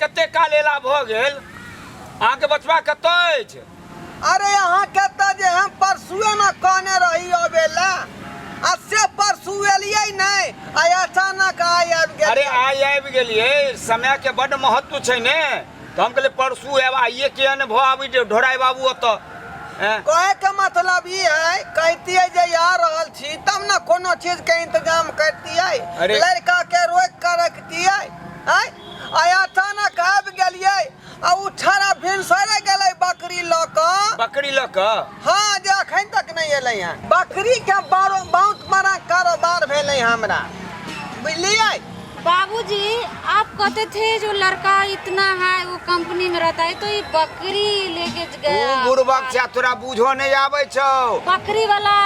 कते काल एला भऽ गेल। अहाँके बचबा कतऽ अछि? अरे अहाँके तऽ जे हम परसुए ने कहने रही अबे ला, आ से परसू एलियै नहि, आ अचानक आइ आबि गेलियै। अरे आइ आबि गेलियै, समयके बड्ड महत्व छै ने, तऽ हम कहलियै परसू आयब, आइए किया ने भऽ आबी ढोराइ बाबू ओतऽ। कहे के मतलब ई है, कहतियै जे आ रहल छी तब ने कोनो चीज के इंतजाम करतियै, लड़का के रोक के रखतियै। आँय, आ अचानक आबि गेलियै आ ओ छाड़ा भिनसरे गेलै बकरी लऽ कऽ। बकरी लऽ कऽ? हाँ, जे अखन तक नहि एलै हँ। बकरी के बड़ो बहुत बड़ा कारोबार भेलै हमरा, बुझलियै? बाबूजी, आप कहते थे जो लड़का इतना है वो कंपनी में रहता है, तो ये बकरी लेके गया। तू बुड़बक छा, तोरा बुझो नहीं आबै छौ। बकरी वाला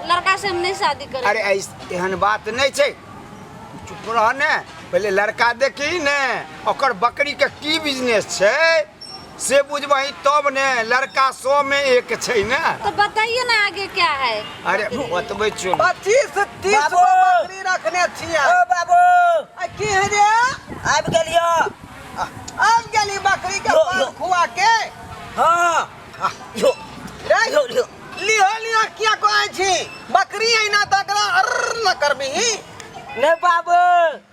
लड़का से हम नहीं शादी करेंगे। अरे एहन बात नहीं छै, चुप रह ने, पहिले लड़का देखी ने, ओकर बकरी के की बिजनेस छै से बुझबही तब ने। लड़का 100 में 1 छै ने। तो बताइए ना आगे क्या है। अरे बतबै छियौ। 25-30 गो बकरी रखने छियै। ओ बाबू। आ की है रे? आबि गेलियो। आबि गेली बकरी के पाल खुआ के। हाँ। यो। रे। यो, यो। लिहो, लिहो, किया कहै छी? बकरी है ना तकरा अर्र न करबिही। नहीं बाबू।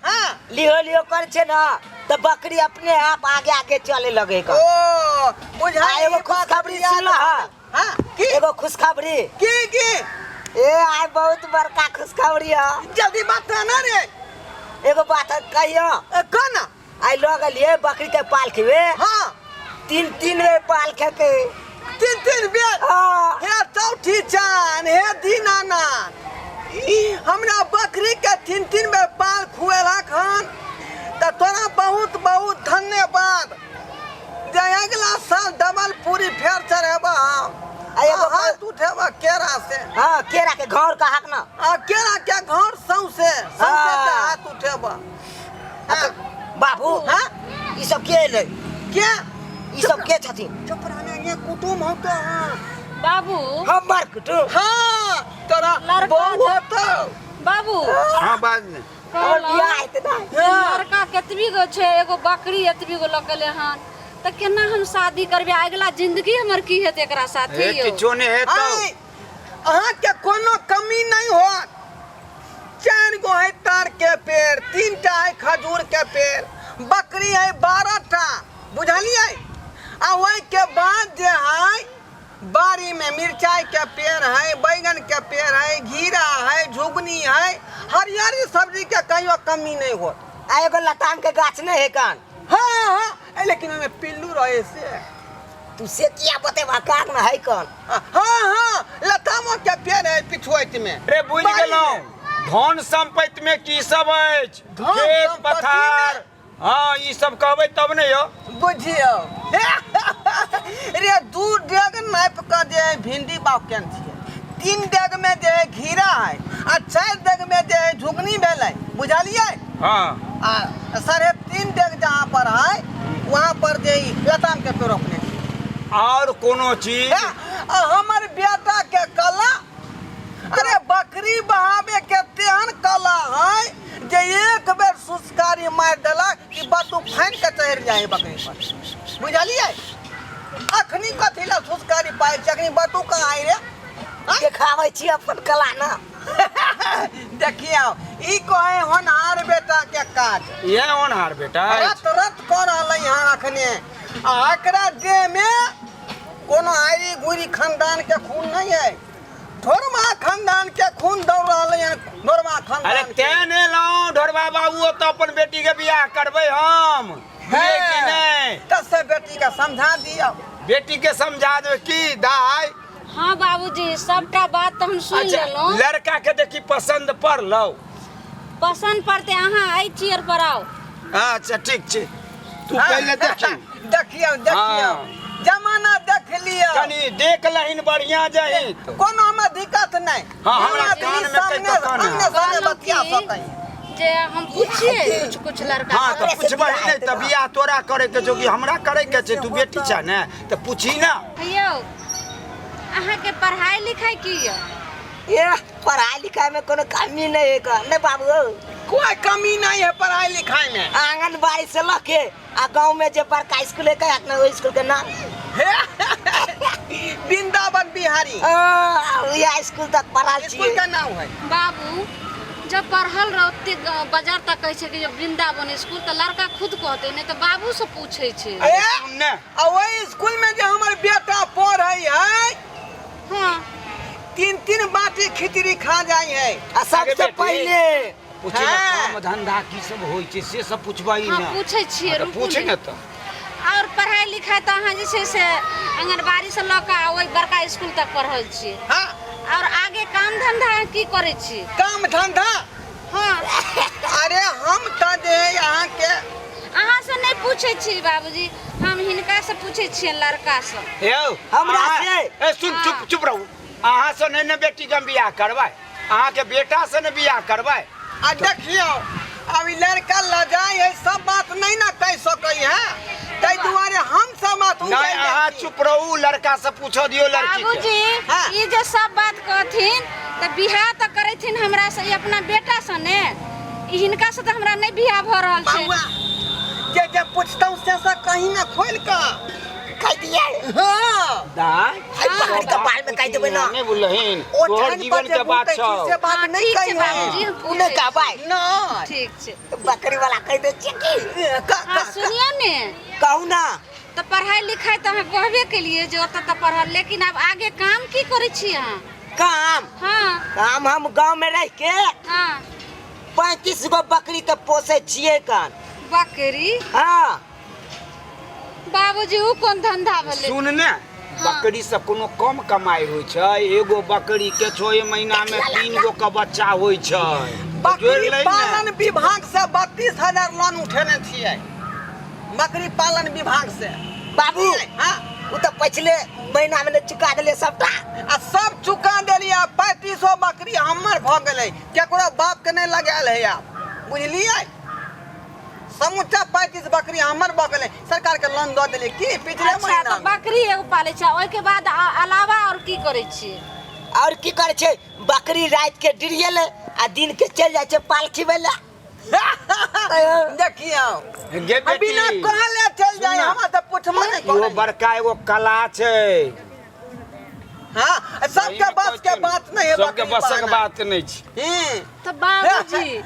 हाँ। लिहो लिहो कर छे ना तो बकरी अपने आप आगे आगे चले लगे का। ओ, बुझाई आ, एगो ई बात खुशखबरी याद सुन हाँ। हाँ, की? एगो खुशखबरी। की, की? ए, आइ बहुत बड़का खुशखबरी है। जल्दी बात ना रे। एगो बात कहियो। ए, कह ना। आइ लऽ गेलियै बकरी के पाल खेबे। हाँ। 3-3 बेर पाल खेके। 3-3 बेर? हाँ। हे चौठी चान, हे दीनानाथ, ई हमरा बकरी के 3-3 बेर पाल खुएलक हन, तऽ तोरा बहुत बहुत धन्यवाद जे अगला साल डबल पूरी फेर चढ़ेबा हम। आ एगो आ हाथ उठेबा केरा से। हाँ, केरा के घर कहाक ना। आ केरा के घर सौंसे, सौंसे हाँ। के हाथ उठेबा। आ तऽ बाबू, हाँ? ई सब के एलै? के? ई सब के छथिन? चुप रहने, ये कुटुम हो तो। हाँ। बाबू। हमर कुटुम? हाँ, तोरा लड़का बहू हो तो। बाबू। हाँ, बाज ने। हमर बियाह हेतै ना। हाँ। लड़का केतबी गो छै, एगो बकरी एतबी गो लऽ के हन, तऽ केना हम शादी करबै? अगला जिंदगी हमर की हेतै एकरा साथे? ए, यौ? किछो नहि हेतौ। आइ, अहाँके कोनो कमी नहि होत। 4 गो है तार के पेड़, 3 टा है खजूर के पेड़, बकरी है 12 टा, बुझलियै? आ ओहि के बाद जे है बाड़ी में मिरचाई के पेड़ है, बैगन के पेड़ है, घीरा है, झुगनी है, हरियरी सब्जी के कहियो कमी नहीं होत। आ एगो लताम के गाछ नहीं है कान? हाँ, हाँ, लेकिन ओहिमे पिल्लू रहे से। तू से किया बतेबा, कान में है कान? हाँ, हाँ, लतामो के पेड़ है पिछुआइत में। अरे बुझि बाड़ी गेलहुँ। में। धन संपत्ति में की सब अछि? धन खेत संपत्ति पथार। में? हाँ, ई सब कहबै तब ने यौ। बुझियौ। रे 2 डेग नापि कऽ जे है भिंडी बाग केने छियै, 3 डेग में जे है घीरा है, आ 4 डेग में जे है झुगनी भेलै, बुझलियै? हाँ। आ 3.5 डेग जहाँ पर है वहाँ पर जे ई लताम के पेड़ रोपने छियै। और कोनो चीज? हे, आ हमर बेटा के कला, अरे बकरी बहावे के तेहन कला है जे एक बेर सुस्कारी मारि देलक कि बतू फानि के चढ़ि जाइ बकरी पर, बुझलियै? अखनी कथी लए सुस्कारी पाइ छै, अखनी बतू कहाँ है रे? आँय? देखाबै छी अपन कला ना। देखियौ, ई कहे होनहार बेटा के काज। इएह होनहार बेटा अछि। रत रत कऽ रहलै हन अखने। आ एकरा देह में कोनो आइरी गुरी खानदान के खून नहीं है, ढोरमा खानदान के खून दौड़ रहलै हन, ढोरमा खानदान अरे के। तें ने एलहुँ ढोरबा बाबू, ओतऽ अपन बेटी के बियाह करबै हम। बुझलियै कि नहि? तऽ से बेटी के समझा दियौ। बेटी के समझा देबै की दाइ? हाँ बाबूजी, सबटा बात तऽ हम सुनि अच्छा, लेलहुँ। लड़का के देखी पसंद पड़लौ? पसंद पड़तै, अहाँ एहि चेयर पर आउ। अच्छा ठीक छै, तू पहिले देखी। देखियौ, देखियौ। हाँ। जमाना देख लियौ। कनी देख लहिन बढ़िया जही। कोनो हमरा दिक्कत नहीं। हाँ, हमरा हमरा कान में सामने कहि कखन सामने है। सामने कहलहुँ बतिया कि सकैए। जे हम पूछिए कुछ कुछ लड़का हाँ, से। तऽ पूछबही नहि तऽ बियाह तोरा करे के छौ कि हमरा करे के छै? तू बेटी छै ने, तऽ पूछही ना। यौ, अहाँके पढ़ाई लिखाई की यऽ? ए, पढ़ाई लिखाई में कोनो कमी नहीं है का? नहीं बाबू। कोई कमी नहीं है पढ़ाई लिखाई में। आंगनबाड़ी से लऽ के आ गाँव में जे बड़का स्कूल है अपना ओहि स्कूल के नाम? वृंदावन बिहारी यह स्कूल तक पढ़ल स्कूल छियै। का नाम है। बाबू जब पढ़ल रहते बाजार तक कहै छै कि जे वृंदावन स्कूल, तऽ लड़का खुद कहते, नहीं तऽ बाबू से पूछे छै। अरे सुन ने, आ वही स्कूल में जे हमर बेटा पढ़े है, हाँ, 3-3 बाटी खिचड़ी खा जाय है। आ सबसे अरे बेटी। पहिले पूछे ने। हाँ। काम धंधा की सब होइ छै से सब पुछबही हाँ, ने। पूछै छियै। हाँ, तऽ रुकू पूछे ने। ने तऽ। और पढ़ाई लिखाई तऽ अहाँ जे छै से आंगनबाड़ी से लऽ कऽ ओहि बड़का स्कूल तक पढ़ल छियै? हाँ। और आगे काम धंधा अहाँ की करै छी? काम धंधा? हाँ। अरे हम तऽ जे है अहाँके अहाँ से नहीं पूछै छी बाबूजी, हम हिनका से पूछै छियै, लड़का से। यौ, हमरा अहाँ- से? ए सुन, चुप चुप रहू। अहाँ से नहि ने बेटी के हम बियाह करबै, अहाँके बेटा से ने बियाह करबै। आ देखियौ, अब ई लड़का लजाय है, सब बात नहीं ना कह सकै है, ताहि दुआरे हम सब बात नहि, अहाँ चुप रहू, लड़का से पूछऽ दियौ लड़की के। बाबूजी, हाँ। ई जे सब बात कहथिन तऽ बियाह तऽ करैथिन हमरा से, ई अपना बेटा से ने, ई हिनका से तऽ हमरा नहि बियाह भऽ रहल छै। बउआ, जे जे पुछतौ से सब कहीं ना खोल कऽ कह दियै। हाँ। दाय, आई पकड़ के बाल में कह देबै ना। नहि बुझलहिन, ओ तोहर ठान जीवन पर जे के बात भूतै छी छौ। से बात हाँ, नहीं ठीक छै कही है। बाबूजी, हम उ नहि पूछै कहबै। नहीं। छी। ठीक छै। बकरी वाला कह दै छियै की? हाँ, सुनियौ ने। कहू ना। तऽ पढ़ाई लिखाई तऽ अहाँ कहबे केलिए जे ओतऽ तऽ पढ़ल, लेकिन आब आगे काम की करै छी अहाँ? काम? हाँ। काम हम गाँव में रह के हाँ, 35 गो बकरी के पोसै छियै कान। बकरी? हाँ। बाबूजी, उ कोन धंधा भेलै? सुन ने, बकरी से कोनो कम कमाई होइ छै? एगो बकरी के 6 महीना में 3 गो के बच्चा होइ छै। जोड़ि बकरी लही ने। पालन विभाग से 32,000 लोन उठेने छियै, बकरी पालन विभाग से। बाबू, हाँ। उ तऽ पिछले महीना में ने चुका देलियै सबटा। आ सब चुका देलियै, 35 बकरी हमर भऽ गेलै, केकरो बाप के नहि लगायल है आब, बुझलियै? समूचा 35 बकरी हमर भऽ गेलै, सरकार के लोन दऽ देलियै की पिछले अच्छा, महीना तऽ में। बकरी एगो पालै छै, ओहिके बाद अलावा और की करै छियै? और की करै छै, बकरी राति के डिरियेलै आ दिन के चलि जाइ छै पाल खिबै लए। देखियौ, गे आ बिना बेटी, कहले चलि जाइ, सुन ना। हमरा तऽ पुछबो नहि इहो करै। बड़का एगो कला छै। हाँ, सबके बस के बात नहीं है। सबके बकरी बसक पालना। बात नहीं छै। हम्म। तऽ बाबूजी,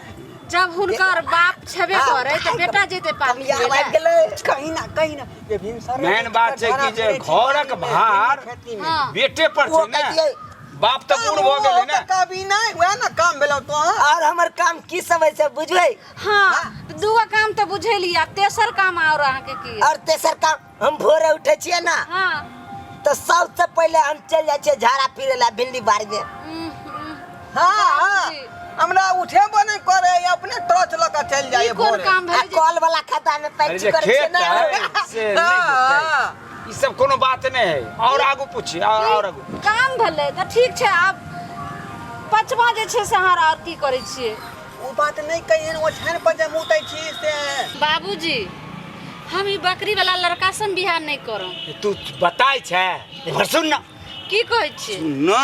जब हुनकर बाप छेबे करे तऽ बेटा जेतै पाल कमिया खिबै आबि लए? गेलै। कहीं ना कहीं ना जे भिनसर मेन बात छै कि जे घरक भार खेती में। हाँ। बेटे पर ओ छै ने, कहियै। बाप तऽ बूढ़ भऽ गेलै ने। कभी नहीं वएह ना काम भेलौ तो। और हमर काम की सब है से बुझबै? हाँ, तऽ दूगो काम तऽ बुझेलियै, आ तेसर काम और अहाँके की? और तेसर काम, हम भोरे उठै छियै ना, हाँ, तऽ सबसे पहिले हम चलि जाइ छियै झाड़ा फिरै लए भिंडी बाड़ी में। उह, उह। हाँ हाँ। बाबूजी। हमरा उठेबो नहीं करे, अपने टॉर्च लऽ कऽ चलि ई जाइए कोन भोरे। काम आ भेलै जे कल वाला खाता में अरे पैंची जे करै छियै खेत ना। है से नहि हाँ, हेतै। हाँ। ई सब कोनो बात नहि है। और आगू पूछी, और और आगू। काम भेलै तऽ ठीक छै, आब पचमा जे छै से अहाँ और की करै छियै? ओ बात नहीं कहियन, ओछाइन पर जे मुतै छी से। बाबूजी, हम ई बकरी वाला लड़का से बियाह नहीं करब। तू बताय छै, इधर सुन ना। की कहै छियै? सुन ना,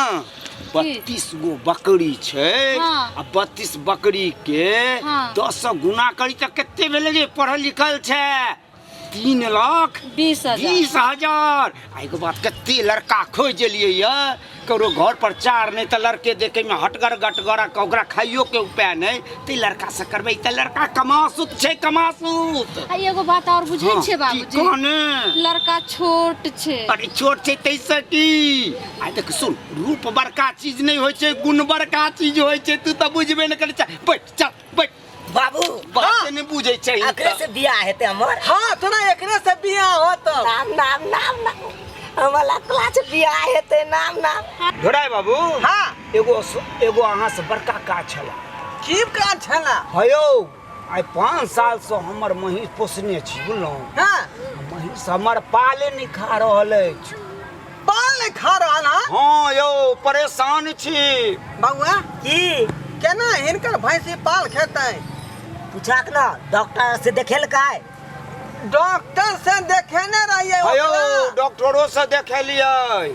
32 गो बकरी छै। हाँ। आ 32 बकरी के हाँ। 10 से गुना करी तऽ कते भेलै जे पढ़ल लिखल छै? 3 लाख 20 हजार। 20 हजार। आ एगो बात, कते लड़का खोजि एलियै ये, ककरो घर पर चार नहि तऽ लड़के देखे में हटगर गटगर आ ओकरा खाइयो के उपाय नहि, तऽ लड़का से करबै तऽ लड़का कमासुत छै, कमासुत। आ एगो बात और बुझै हाँ, छियै की? बाबूजी? कहने। लड़का छोट छै। अरे छोट छै ताहिसँ की? आ देख सुन, रूप बड़का चीज नहि होइ छै, गुण बड़का चीज होइ छै। तू तऽ बुझबे नहि करै छै। बैठ, चल बैठ। बाबू। बात नहि बुझै छै। एकरे से बियाह हेतै हमर? हाँ, तोरा एकरे से बियाह होत। नाम नाम नाम नाम, हमर क्लास बियाह हेतै, नाम नाम। ढोराय बाबू। हाँ। एगो एगो अहाँ से बड़का काज छला। की काज छला? हयौ, आइ 5 सालसँ हमर महींस पोसने छी, बुझलहुँ? हाँ। महींस हमर पाले नहि खा रहल अछि। पाल नहीं खा रहल? हाँ। हाँ यौ, परेशान छी। बउआ। की? केना हिनकर भैंसी पाल खेतै? पूछाक ना, डॉक्टर से देखेलकै? डॉक्टर से देखेने रहिए हयौ, ओकरा। डॉक्टरो से देखेलियै।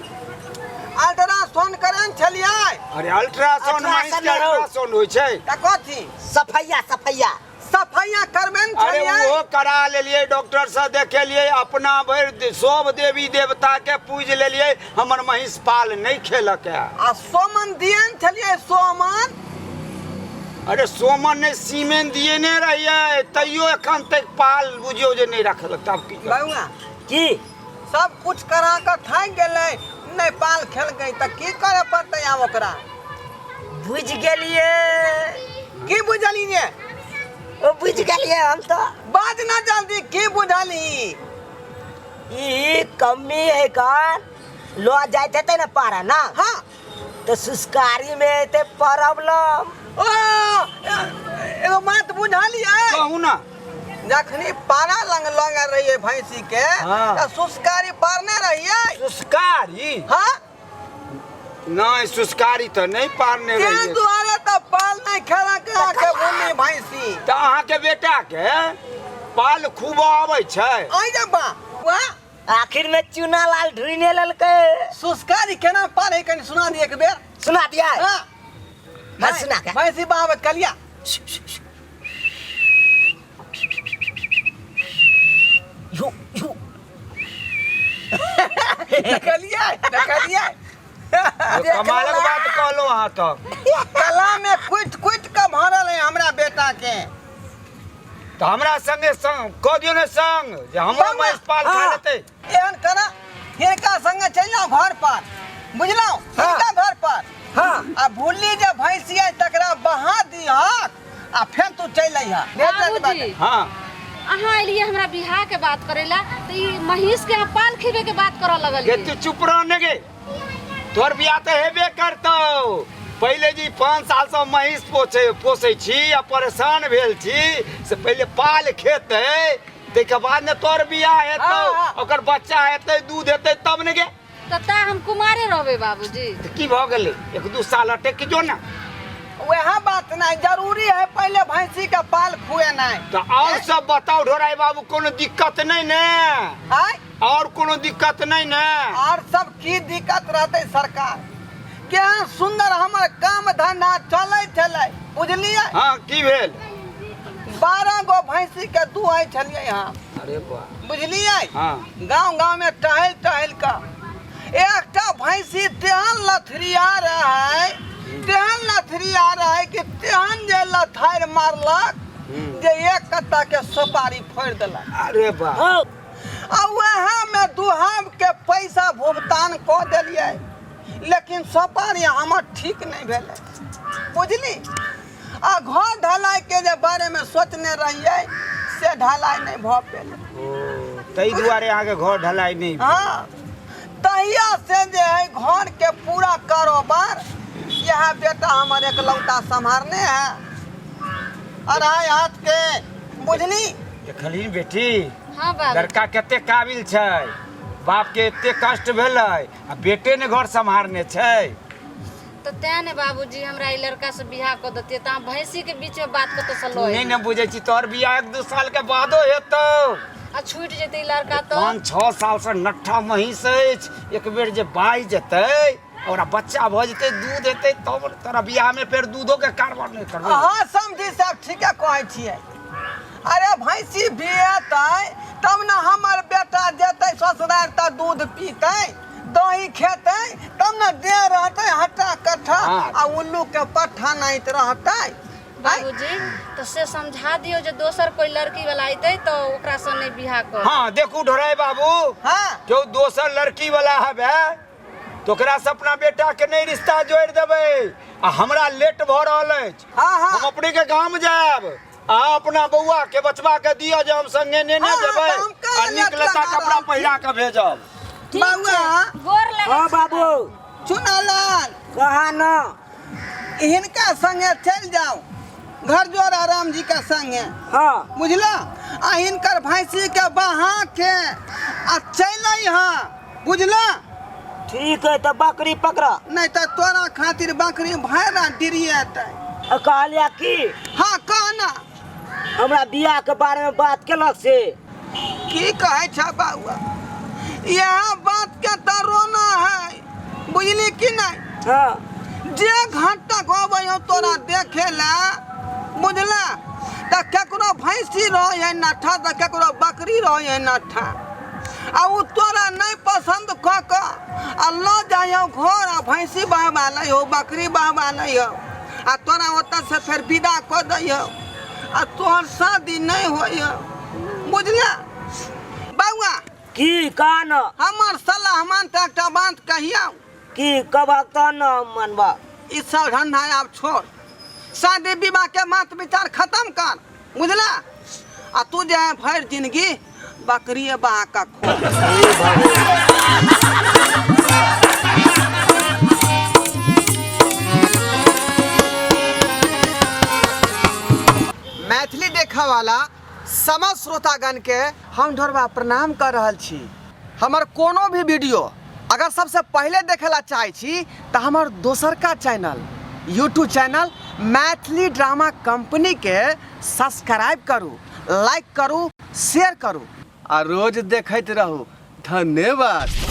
अल्ट्रासाउंड करेन छलियै। अरे अल्ट्रासाउंड महींस के अल्ट्रासाउंड नहि हौ। अल्ट्रासाउंड होइ छै। तऽ कथी? सफैया सफैया। सफैया करबे ने अरे छलियै। ओहो करा लेलियै, डॉक्टर से देखेलियै, अपना भरि सब देवी देवता के पूजि लेलियै, हमर महींस पाल नहि खेलक है। आ सोमन दिए ने छलियै सोमन? अरे सोमन नहि, सीमेन दिए ने रहियै, तैयो एखन तक पाल बुझियौ जे नहि रखलक, तब की करबै? बौआ की? सब कुछ करा कऽ थाकि गेलै, नहि पाल खेलकै, तऽ की करऽ पड़तै आब ओकरा? बुझि गेलियै। की बुझलियै? ओ बुझि गेलियै हम तऽ। बाज ना जल्दी, की बुझली? ई कमी है कन लऽ जाइत हेतै ने पारा ना? हाँ। तऽ सुस्कारी में एते प्रॉब्लम। ओ एगो बात बुझलियै? कहू ना। जखनी पारा लंग लग रहियै भैंसी के, हाँ। तऽ सुस्कारी पारने रहियै? सुस्कारी? हाँ। नहि, सुस्कारी तऽ नहि पारने तें रहियै। दुआरे तऽ पाल नहि खेलक अहाँके भूमि भैंसी। तऽ अहाँके बेटा के पाल खूब आबै छै? आइ जे बा वाह। आखिर में चूना लाल ढूंढने ललकै। सुस्कारी केना पारे कनि सुना दिए एक बेर। सुना दिया? हाँ। हाँ, सुना के। भैंसी बाबत कलिया। यो यो। देखलियै देखलियै। कमालक बात कहलहुँ अहाँ तऽ। कला में कुटि कुटि के भरल है हमरा बेटा के। तऽ हमरा संगे संग कऽ दियौ ने संग, जे हमरो महेश पाल खा हाँ। लेतै। एहन कर, हिनका संगे चलि जाउ घर पर, बुझलहुँ? हिनका घर पर। हाँ। आ भुल्ली जे भैंसी है तकरा बहा दिहक आ फेर तू चलि अइहऽ। बाबूजी। हाँ। अहाँ एलियै हमरा बियाह के बात करे ला, तऽ ई महींस के अहाँ पाल खिबे के बात करऽ लगलियै। गे तू चुप रह ने गे, तोहर बियाह तऽ हेबे करतौ। पहिले जे 5 साल से महींस पोसै छी आ परेशान भेल छी, से पहिले पाल खेतै, ताहिके बाद ने तोहर बियाह हेतौ। हाँ, हाँ। ओकर बच्चा हेतै, दूध हेतै, तब ने गे। तऽ ता हम कुमारे रहबै बाबूजी। तऽ की भऽ गेलै, 1-2 साल अटकि जो ने। वएह बात नहीं, जरूरी है पहले भैंसी के पाल खुएनाइ। तऽ और सब बताउ ढोराई बाबू, कोनो दिक्कत नहीं ने? आय? और कोनो दिक्कत नहीं ने? और सब की दिक्कत रहते सरकार, केहन सुंदर हमर काम धंधा चलै छलै, बुझलियै? हाँ, की भेल? 12 गो भैंसी के दुहै छलियै हम। अरे वाह। बुझलियै? हाँ। गाँव गाँव में टहल टहल कऽ एकटा भैंसी तेहन लथरिया रहै, तेहन लथरिया रहै कि तेहन जे लथारि मारलक जे एक कत्ता के सोपारी फोड़ि देलक। अरे वाह। हौ। आ वएह में दुहाब के पैसा भुगतान कऽ देलियै, लेकिन सोपारी हमर ठीक नहि भेलै, बुझली? आ घर ढलाई के जे बारे में सोचने रहियै से ढलाई नहि भऽ पेलै। ओ ताहि दुआरे अहाँके घर ढलाई नहि भेल। हाँ, तहिया से जे है घर के पूरा कारोबार यह बेटा हमर एकलौता सम्हारने है, अढ़ाई हाथ के, बुझली? देखलही बेटी? हाँ बाबू। लड़का कते काबिल छै, बाप के एते कष्ट भेलै आ बेटे ने घर सम्हारने छै। तऽ तें ने बाबूजी हमरा ई लड़का से बियाह कऽ देतियै, तऽ अहाँ भैंसी के बीच में बात कतऽ से तू लऽ नहि एलियै? ने बुझै छी, तोहर बियाह 1-2 साल के बादो हेतौ। आ छूटि जेतै ई लड़का तऽ? 5-6 साल से नट्ठा महींस अछि, एक बेर जे बाजि जेतै ओकरा बच्चा भऽ जेतै, दूध हेतै, तब तोरा बियाह में फेर दूधो के कारोबार नहि करबै। अहाँ समझी साहब ठीके कहै छियै। अरे भैंसी बियेतै तब ने हमर बेटा जेतै ससुरारि, तऽ दूध पीतै दही खेतै, तब ने देह रहतै हट्टा कट्ठा। हाँ। आ उल्लू के पट्ठा नाइत रहतै। बाबूजी तऽ से समझा दियौ जे दोसर कोई लड़की वाला अयतै तऽ ओकरा से नहि बियाह कर। हाँ देखू ढोराई बाबू। हाँ। क्यों दोसर लड़की वाला हबे तो ओकरा से अपना बेटा के नहीं रिश्ता जोड़ देबै, आ हमरा लेट भऽ रहल अछि। हाँ, हाँ। हम अपने के गाम जायब, अहाँ अपना बौआ के बचवा के दिअ जे हम संगे नेने हाँ, हाँ, जेबै तऽ हम आ काल्हि नीक लेट लत्ता लगा कपड़ा रहल छी। पहिरा के भेजब। ठीक छै, बौआ। गोर लगै हाँ छी। बाबू। चुनालाल। कहा न। हिनका संगे चलि जाउ घर जोड़ा राम जी के संगे। हाँ। बुझला? आ हिनकर भैंसी के बहा के आ चलि अइहऽ, बुझला? ठीक है, तऽ बकरी पकड़। नहीं तऽ तोरा खातिर बकरी भैरा डिरिएतै। आ कहलिया की? हाँ कह ना। हमरा बियाह के बारे में बात केलक से? की कहै छ बाबुआ, यह बात के तऽ रोना है, बुझली कि नहीं? हाँ। जे घंटा अबै हौ तोरा देखे ला, बुझला, तऽ केकरो भैंसी रहै है नट्ठा, तऽ केकरो बकरी रहै है नट्ठा, आ ओ तोरा नहि पसन्द कऽ कऽ आ लऽ जाइ हौ घर आ भैंसी बहबा लै हौ, बकरी बहबा लै हौ, आ तोरा ओतऽ से फेर विदा कऽ दै हौ आ तोहर शादी नहि होइ हौ, बुझला बौआ? की कान? हमर सलाह मान तऽ एकटा बात कहियौ। की कहबक तहन ने हम मानबा। ई सब धंधा आब छोड़, शादी विवाह के बात विचार खत्म कर, बुझला? आ तू जे है भरि जिंदगी बकरिए बहा का खो। मैथिली देखऽ वाला समस्त श्रोतागण के हम ढोरबा प्रणाम कर रहल छी। हमर कोनो भी वीडियो अगर सबसे पहले देखे ला चाहे छी तऽ हमर दोसरका channel YouTube channel Maithili drama company के सब्सक्राइब करू, लाइक करू, शेयर करू आ रोज देखैत रहू। धन्यवाद।